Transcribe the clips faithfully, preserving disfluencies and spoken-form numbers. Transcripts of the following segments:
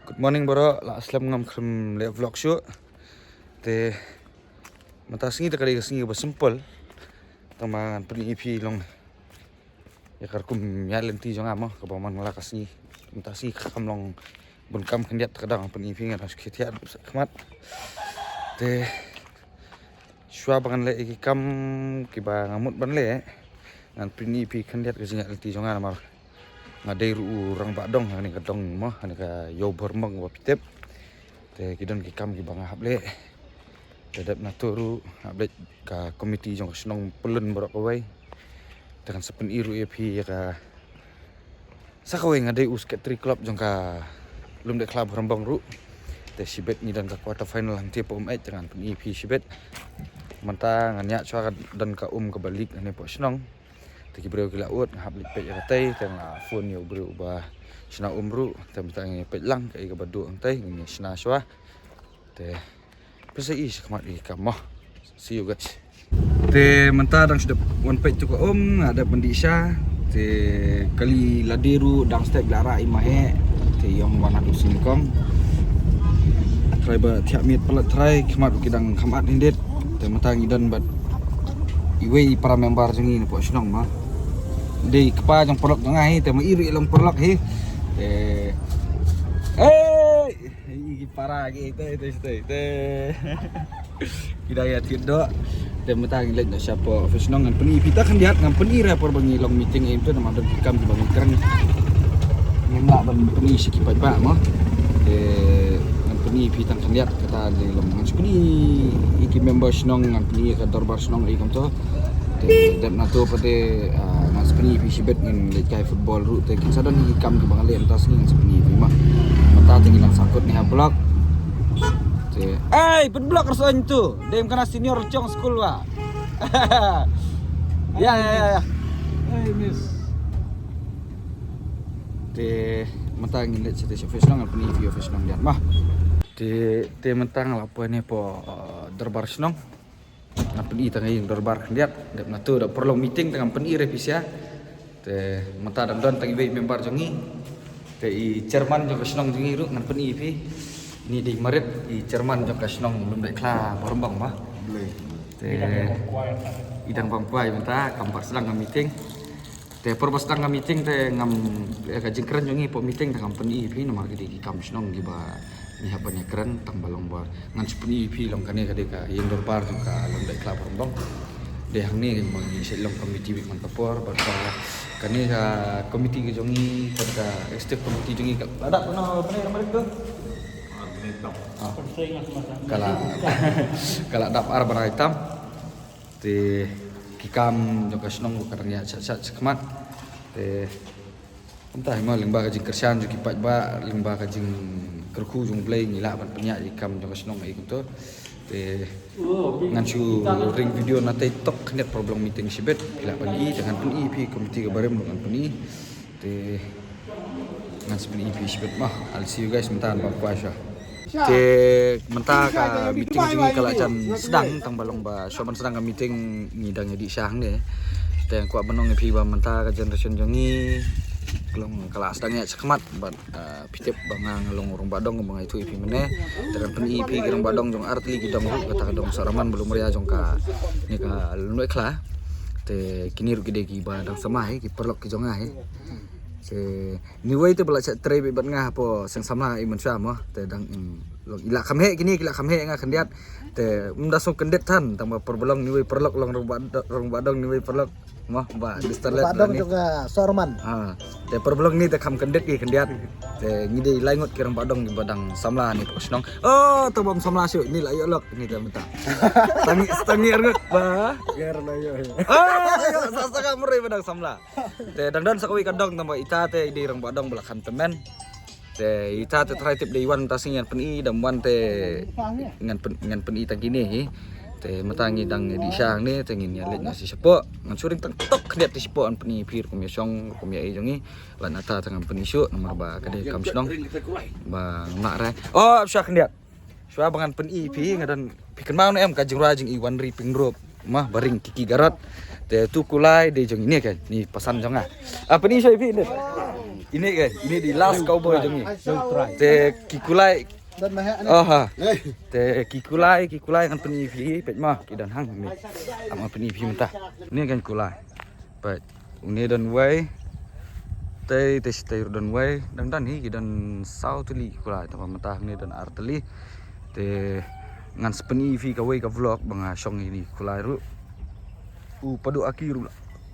Good morning baroh, la slem ngam khlem leh vlog shuh. Te mynta sngi te ka dei ka sngi ba simple. Tang ba ngan pyni ïa phi long ïa ka rukom ïaid lynti jong nga mo, kaba man la ka sngi. Mynta sngi kam long bun kam khyndiat, te ka dang pyni ïa phi, nga dang shu khie thiah khmat. Te shuwa ba ngan leh ïa ki kam kiba nga mut ban leh, ngan pyni ïa phi khyndiat ka jingïaid lynti jong nga namar nga dei ruh u rangbah dong ha kane ka dong mo, ha kane ka Ïew Bhoirymbong ba phi tip. Te ki don ki kam kiba nga hap leh. Te dep na to ruh hap leit ka komiti jong ka shnong pyllun baroh kawei. Te ngan sa pyni ruh ïa phi ïa ka, sa kawei nga dei u secretary club jong ka Lumdaikhla Bhoirymbong ruh. Te shibit ngi don ka quarter final hangtei hapoh Umeit, te ngan pyni ïa phi shibit. Mynta ngan ïaid shuwa, ka don ka um kaba leak hangne hapoh shnong. Te ki briew ki la ud, nga hap leit peit ïa katei, te nga phone ïa u briew uba shna um ruh, te mynta ngi peit lang kaei kaba duh hangtei, ngi shna shuwa. Te pynshai ïa shi khmat ïa ka mo. See you guys. Te mynta dang shu dep wan peit tu ka um, nga dep ban dih sha. Te kali lade ruh dang stek la rah i maheh. Te ïong wan haduh sini kong. Trai ba thiah miet palat trai, khmat ruh ki dang kham at hyndet. Te mynta ngi don bad iwei i para member jong ngi na poh shnong ma. Dei kpa jong paralok jong nga hi, te ma i ruh i long paralok hi. Te ei, i ki para ki te te te te. Ki dang ïa thied doh. Te mynta ngi leit noh sha poh office shnong, ngan pyni ïa phi tang khyndiat, ngan pyni ïa phi por ba ngi long meeting ïa to, namar don ki kam ba ngi kren. Ngim lah ban pyni sha ki paidbah mo. Te ngan pyni ïa phi tang khyndiat, kata dei long ngan pyni ïa ki member shnong, ngan pyni ïa ka dorbar shnong ïa kumto. Te dep na to pat te, ah, ngan pyni ïa phi shibit, ngin leit kai football ruh, te kin sa don ki kam kiba ngan leh mynta sngi, ngan pyni ïa phi ma. Mynta te ngi nang sangkut ne ha block. Te ei, pynblock ruh shuh tu. Dei em kana senior chong school wa. Ya ya ya ya. Hey miss. Te mynta ngin leit sha te sha office shnong, ngan pyni ïa phi office shnong diat ma. Te te mynta nga la poi ne poh, uh, dorbar shnong. Ngan pyni tang ïa i dorbar khyndiat. Dep na to da paralok meeting, te ngan pyni ïa phi sha. Te mynta dang don tang iwei member jong ngi. Te i chairman jong ka shnong jong ngi ruh ngan pyni ïa phi. Ni dei marit i chairman jong ka shnong Lumdaikhla Bhoirymbong ma. Blei. Te i dang bam kwai mynta, kam pat sdang ka meeting. Te por ba sdang ka meeting te ngam, eh, ka jingkren jong ngi poh meeting te ngam pyni ïa phi namar ki dei ki kam shnong kiba ngi hap ban ïa kren, tang ba long ba ngan shu pyni ïa phi long kane ka dei ka ïing dorbar jong ka Lumdaikhla Bhoirymbong. Dei hangne ba ngi shait long committee week man ka por, bad ka kane ka committee ka jong ngi, ka, ka executive committee jong ngi ka la dap, kane, kane namar itu. Ah. Ka la, ka la dap ar bnai tam. Te ki kam jong ka shnong ka dang ïa shat shat shakhmat. Te kumta hi mo, lyngba ka jingkyrshan jong ki paidbah, lyngba ka jingkyrkhu jong U Blei ngi lah ban pynïaid ïa ki kam jong ka shnong ïa kumto. Te ngan shu ring video na tei tok khyndiat por ba long meeting shibit, phi lah ban i, te ngan pyni ïa phi committee ka barim ruh ngan pyni. Te ngan sa pyni ïa phi shibit mo. I'll see you guys mynta ban kwai sha. Te mynta ka meeting jong ngi ka la jan sdang, tang ba long ba shuwa ban sdang ka meeting ngi dang ïa dih sha hangne. Te nga kwah ban ong ïa phi ba mynta ka generation jong ngi ka long ka la sdang ïa shakhmat bad, ah, phi tip ba nga nga long rangbah dong ba nga ïathuh ïa phi mynne. Te ngan pyni ïa phi ki rangbah dong jong artylli ki dong ruh, kata ka dong Sohraman, Balumaria jong kane ka Lumdaikhla. Te kine ruh ki dei kiba dang samla hi, ki paralok ki jong nga hi. Te Niwei te ba la shah trei beit bad nga hapoh seng samla i mynshuwa mo. Te dang, mm, long i la kham heh, kine ki la kham heh nga khyndiat. Te ym da sngewkyndit than, tang ba por ba long niwei paralok long rangbah do-, rangbah dong niwei paralok mo, ba Mister Let. Rangbah dong ni jong ka Sohraman. Ha. Te por ba long ni te kham kyndit ki khyndiat. Te ngi dei lai ngut ki rangbah dong kiba dang samla ni poh shnong. Oh, to bym samla shuh, ni la ïoh lok ni te mynta. Tang ngi, tang ngi ar ngut ba. Ger la ïoh. Ah, ïoh, sa sa ka mrei ba dang samla. Te dang don sa kawei ka dong, tang ba ita te i dei rangbah dong ba la khan tymmen. Te ita te trai tip dei wan mynta sngi ngan pyni, dang wan te ngan pyn-, ngan pyni tang kine hi. Te mynta ngi dang dih sha hangne, te ngin ïa leit noh sha shapoh. Ngan shu ring tang tok khyndiat te shapoh ngan pyni ïa phi rukom ïa shong, rukom ïa ei jong ngi. Lait nangta te ngam pyni shuh namar ba ka dei kam shnong. Ba ngam lah re. Oh, sha khyndiat. Shuwa ba ngan pyni ïa phi, nga don, phi kynmaw ne em ka jingrwai jong i Wanri Pyngrope ma, ba ring ki ki garot. Te tu kulai dei jong ine ka, ni pasan jong nga. Ah, pyni shuwa ïa phi ne. Ini ke, ini di last cowboy jong ngi. Te ki kulai. Aha. Te ki kulai, ki kulai ngan pyni phi peit ma ki don hang ni. Am pyni phi mynta. Ni kan kulai. Peit. Une don wei. Te te stay don wei. Dang don hi ki don saw tylli ki kulai. Tang mynta ni don ar tylli. Te ngan sa pyni phi kawei ka vlog ba nga shong ïa ini kulai ruh. U padu aki ruh.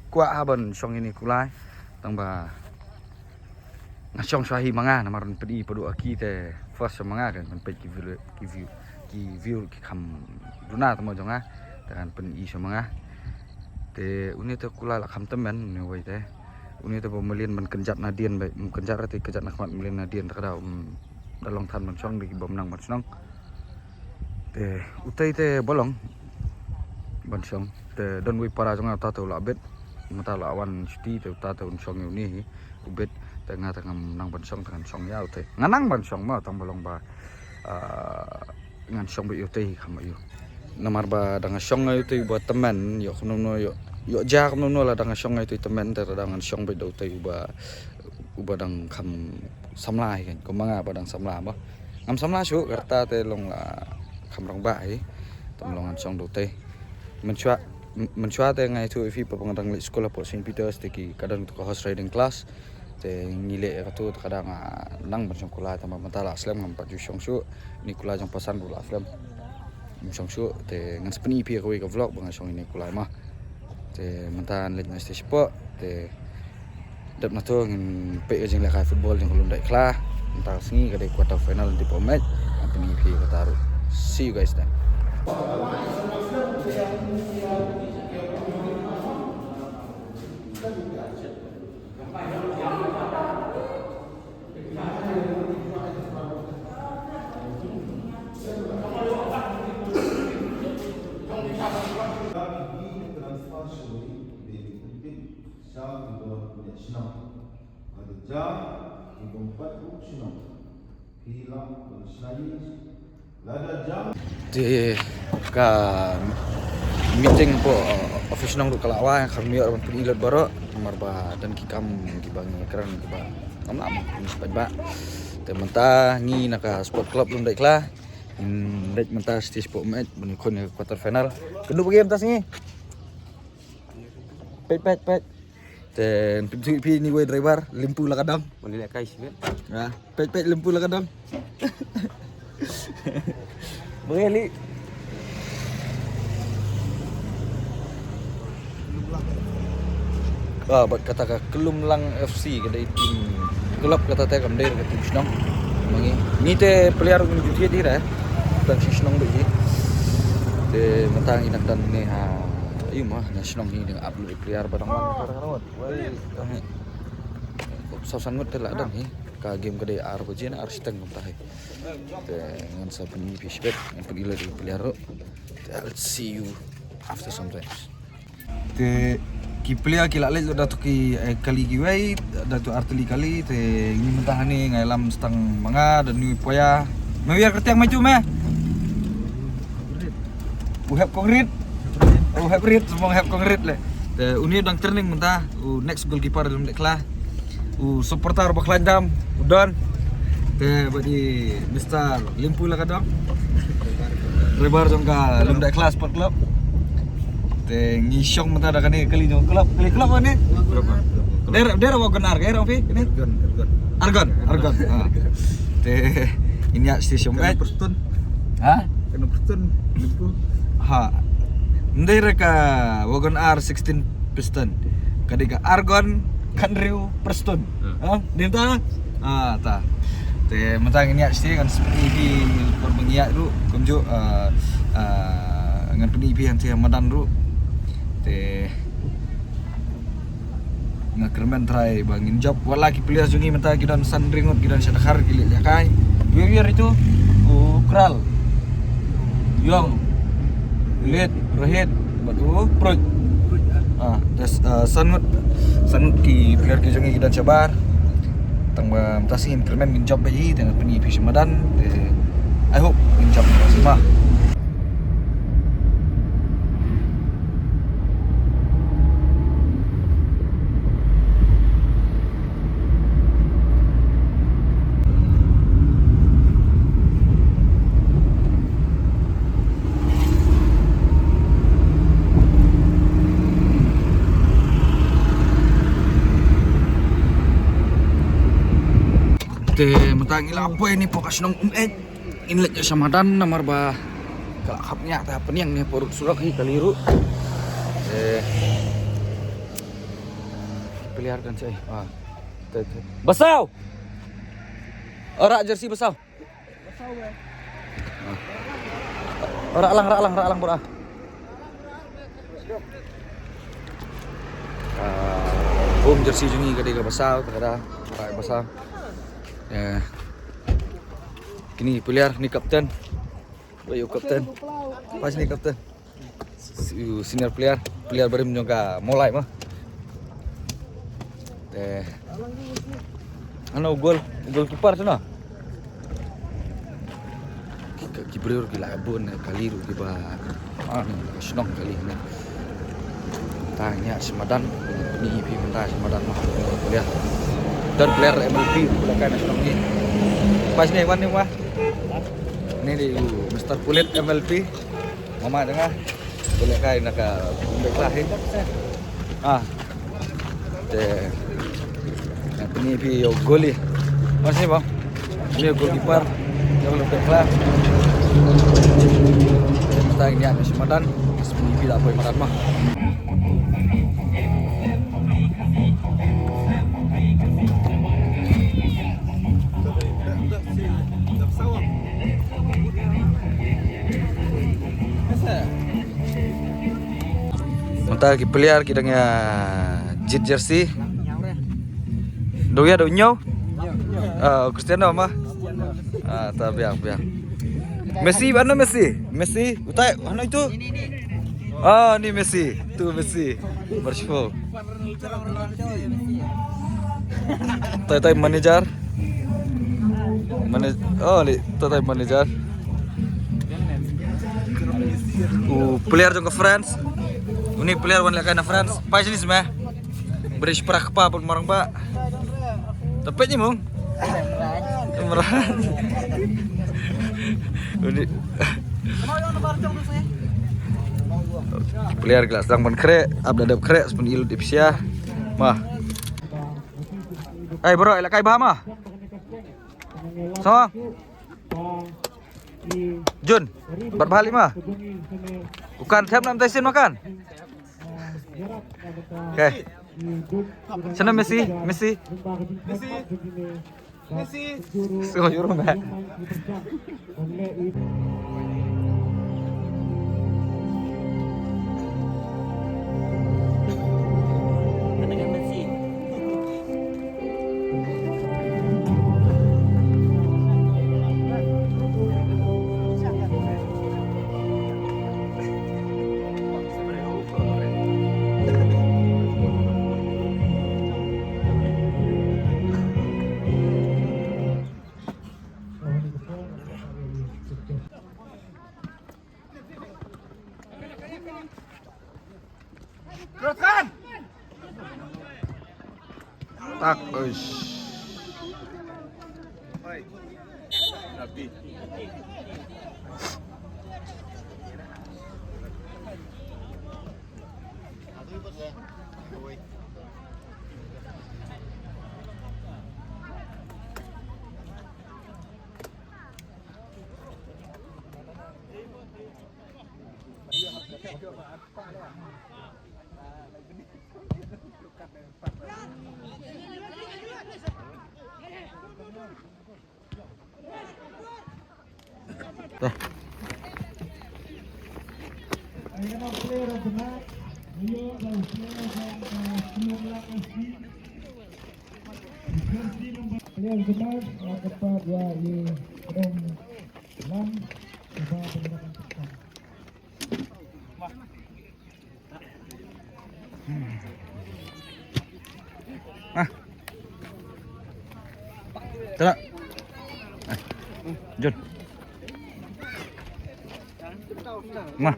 Kwah ha ban shong ïa ini kulai. Tang ba nga shong shuwa hi ma nga namar ban pyni padu aki te first sha ma nga kan ban peit ki view ki view ki view ki kham duna tamo jong nga te kan pyni sha ma nga te une te kulai la kham tymmen une wei te une te ba mlien ban kynjat na dien ba kynjat te kynjat na khmat mlien na dien te ka da um da long than ban shong de ki bym nang ban shong te utei te ba long ban shong te don wei para jong nga uta te u la bit mynta la wan shuti te uta te un shong ïa une hi u bit te nga te ngam nang ban shong te ngan shong ïa utei nga nang ban shong ma tang ba long ba ah, ngan shong beit ïa utei hi kham ïa u namar ba dang shong ïa utei uba tymmen ïoh kumno ïoh ïoh ja kumno la dang shong ïa utei tymmen te dang shong beit da utei uba uba dang kham samla hi kan kum ma nga ba dang samla ba ngam samla shuh ka rta te long la kham rangbah hi te long ngan shong da utei mynshuwa mynshuwa te nga ïathuh ïa phi ba nga dang leit skul hapoh Saint Peter's te ki ka don ka horse riding class te ngi leh ïa katu te ka dang nang ban shong kulai te mynta la slem ngam pat ju shong shuh ni kulai jong pasan ruh la slem ngam shong shuh te ngan sa pyni ïa phi kawei ka vlog ba nga shong ïa ini kulai ma te mynta ngan leit na stage sport te dep na to ngin peit ka jinglehkai football jong ka Lum Dai Kla mynta ka sngi ka dei quarter final dei pom match ngan pyni ïa phi kata ruh see you guys then Te ka meeting hapoh office nong ruh ka la wai ka miet ban pyni lut baroh namar ba don ki kam kiba ngi kren kiba ngam lah ban pyni spet ba te mynta ngi na ka sport club Lum Dai Kla ngi dei mynta stage sport match ban ïakhun ïa ka quarter final kynduh ba game tas ngi peit peit peit Te pynthut phi ni wei driver limpu la ka dam. Mani le kai sibet. Ha, peit peit limpu la ka dam. Bangeli. Ah, bad kata ka Klumlang F C ka dei team club kata te kam dei ka team shnong. Mangi. Ni te player ngi juti di re. Tang shi shnong dei. Te matang inak dan ne ha. Ayu ma na shnong hi ding upload player ba dang man ka rawat. Wei. Sa sangut te la dang hi. Ka game ka dei ar baje na ar shiteng kumta hi. Te ngan sa pyni phi shibet ngan pyni la dei player ro. Te I'll see you after sometimes. Te ki player ki la leit da tu ki kali ki wei da tu ar tylli kali te ngi mynta hani ngai lam stang manga da nui poya. Me wiar kertiang maju me. U hep kongrit. U hep rit, semong hep kongrit le. Te uni dang training mynta, u next goalkeeper dum dek kla. U supporter ba khlaiñ dam, u Don. Te bad i Mister Limpu la ka dong. Driver jong ka Lum Dek Kla Sport Club. Te ngi shong mynta da kane kali jong club, kali club ne? Der der wa gonar ke rong phi ne? Argon, Argon. Te ini ya station. Ha? Kena Preston, Liverpool. Ha. Ndai re ka Wagon R sixteen piston. Ka dei ka Argon, Kanriu, Preston. Ha? Din ta? Ha, ta. Te matang ini ya station kan seperti di perbengiat tu, kunjuk, ah, ah, ngan peni pi hansi madan tu. Te Nga kyrmen trai ba ngin jop wala ki players jong ngi mynta ki don san ringut ki don sha Dkhar ki leh kai. Wi wi itu u Kral. Yong. Lit Rohit bad u Proj. Ah, das uh, sanut sanut ki player ki jong ngi ki don shabar. Tang ba mynta sngin kyrmen ngin jop ba i tang pyngi phi shamadan. I hope ngin jop ba sima. Mynta ngi la poi ni pok ka shnong Um Ej. Ngin leit sha madan namar ba ka la khap nia ta pynïang ni pyrut surok hi kali ruh. Eh. Player kan cai. Ah. Basaw. Ora jersey Basaw. Ora lang, ora lang, ora lang bora. Ah, home jersey jong ngi ka dei ka Basaw, ka da, ka Basaw. Eh. Kini player, ni captain. Wei u captain. Pas ni captain. Si-, senior player, player barim jong ka Mawlai ma. Te. Ano gol, goalkeeper tu na. Ki, ki briew ki la bun kali ruh kiba, ah, ni, shnong kali ni. Tang ïa sha madan, ni phi mynta sha madan ma. Player. Third player M L P, phi la kai na shnong ni. Pas ni, wan ni, wah. Ni di, uh, Mister Pulit M L P. Mama jong nga. Boleh kai na ka bek lah, eh. Ah. Te. Yang ni phi ïa u goalie. Mas ni, bang. Ni goalkeeper. Ïa u bek lah. Kita ni ada sha madan. Ni phi la poi madan mah. Mynta ki player ki dang ïa jied jersey. Dang ïa dang ñiew. Ah, Cristiano ma. Ah, ta biang, biang. Messi, ba no Messi? Messi, utai, ano itu? Ah, ni Messi. Tu Messi. Bersyukur. Tai tai manager. Mana-, oh, ni, tai tai manager. U player jong ka France. Uni player wan lehkai na France. Pai sini sma. Beri shipara kpa pun marang ba. Tapi ni mung. Imran. Uni. Player kelas sedang pun kre, abda dep kre, sepun ilut ipsia. Mah. Ai bro, lehkai ba ma. Sama. Jun, bat bhali ma. Bukan tem nam taisin makan. Okay. Sana Messi, Messi. Messi. Messi. So, yurung dah. Teruskan. Tak, uish. Oi. Rapi. Player of the match, uh, kepada ia Krom Lam, kepada pendapat. Ah. Tara. Ah. Jun. Ma.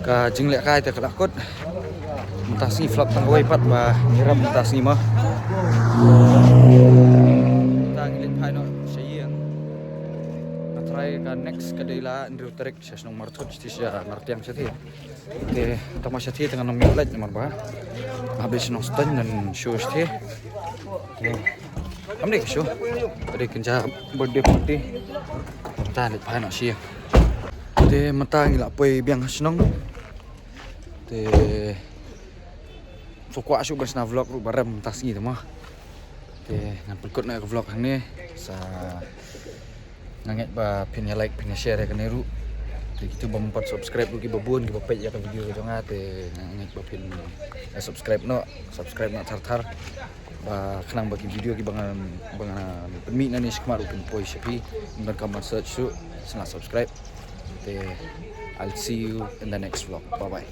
Ka jinglehkai te ka la kut. Mynta sngi flop tang kawei pat ba ngi rem mynta sngi ma. Mynta ngi leit phai noh sha ïing. Nga try ka next ka dei La hynriew tarik sha shnong Marthut, sha Nartiang shatei. Te tang ma shatei tang nang miet lait namar ba nga hap leit sha Nongstoiñ ban show shatei. Te kam dei ka show, dei kynja birthday party. Mynta leit phai noh sha ïing. Te mynta ngi la poi biang ha shnong. Te shu kwah shu ban shna vlog ruh ba rem mynta sngi te mo. Te ngan pynkut noh ïa ka vlog hangne. Sa nga ngeit ba phin ïa like, phin ïa share ïa kane ruh. Te kito bym pat subscribe ruh kiba bun kiba peit ïa ka video ka jong nga, te nga ngeit ba phin ïa subscribe noh, subscribe noh thar thar. Ba khnang ba ki video kiba ngan, ba ngan pynmih nangne shakhmat ruh kin poi sha phi. Ym donkam ban search shuh, sa la subscribe. Te I'll see you in the next vlog. Bye bye.